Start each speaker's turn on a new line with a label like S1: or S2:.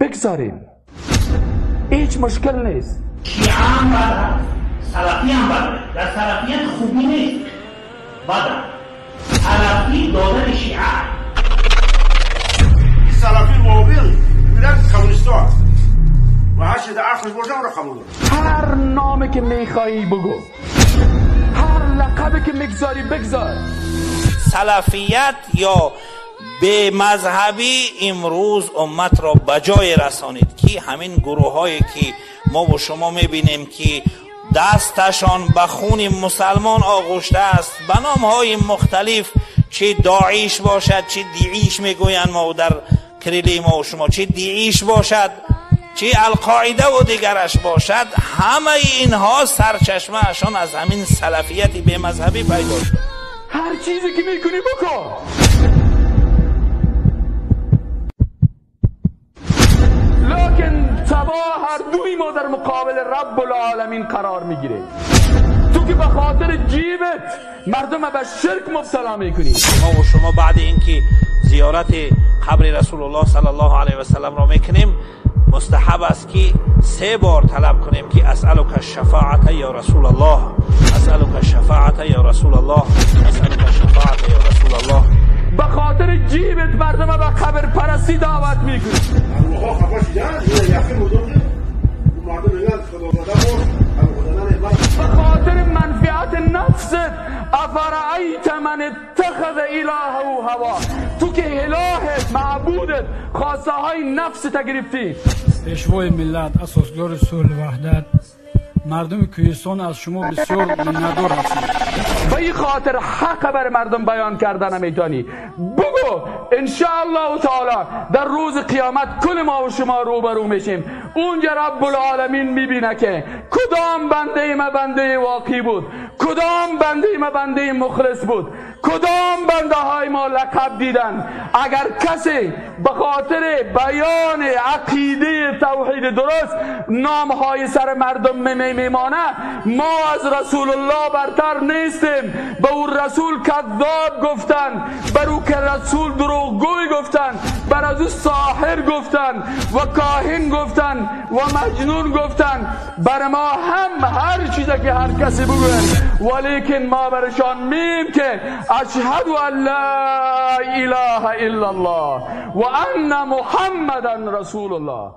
S1: بگذاریم، هیچ مشکل نیست.
S2: شیعه هم بد هست، سلفی هم بد. در سلفیت خوبی نیست، بد. سلفی دادن شیعه،
S3: سلفی موافق میرن کمونیستا و هر چیز عقلش باشه اون رو قبول داره.
S1: هر نامی که میخوایی بگو، هر لقبی که میگذاری بگذار.
S2: سلفیت یا به مذهبی امروز امت را به جای رسانید که همین گروه هایی که ما و شما میبینیم که دستشان به خون مسلمان آغشته است، به نام های مختلف، چه داعش باشد، چه دیعیش میگویند ما در کریلی ما و شما، چه دیعیش باشد، چه القاعده و دیگرش باشد، همه اینها سرچشمه اشان از همین سلفیت به مذهبی پیدا شد.
S1: هر چیزی که میکنی بکن. لکن سبا هر دوی ما در مقابل رب العالمین قرار میگیره. تو که به خاطر جیبت مردم به شرک مبتلا میکنی.
S2: ما و شما بعد اینکه زیارت قبر رسول الله صلی الله علیه و سلم را میکنیم، مستحب است که 3 بار طلب کنیم که اسألک الشفاعت یا رسول الله، اسألک الشفاعت یا رسول الله، اسألک الشفاعت یا رسول الله.
S1: به خاطر جیبت مردم به قبر پرستی دعوت میکنی. به خاطر منفعت نفست، افرأیت من اتخذ الهه هوا، تو که الهت معبودت خواسته های نفست گرفتی.
S4: پیشوای ملت، اساسگزار صلح و وحدت، مردم کوهستان از شما بسیار منتدار هستند.
S1: به این خاطر حق بر مردم بیان کردن نمیتونی. بگو انشاءالله تعالی در روز قیامت کل ما و شما روبرو میشیم. اونجا رب العالمین میبینه که کدام بنده ما بنده واقعی بود، کدام بنده ما بنده مخلص بود، کدام بنده های ما لقب دیدن. اگر کسی به خاطر بیان عقیده توحید درست نام های سر مردم میمانه، ما از رسول الله برتر نیستیم. به او رسول کذاب گفتن، بر او که رسول دروغگوی گفتن، بر از او ساحر گفتن و کاهن گفتن و مجنون گفتن. بر ما هم هر چیزی که هر کسی بگوین، ولیکن ما برشان میم که اشهد ان لا اله الا الله و ان محمدا رسول الله.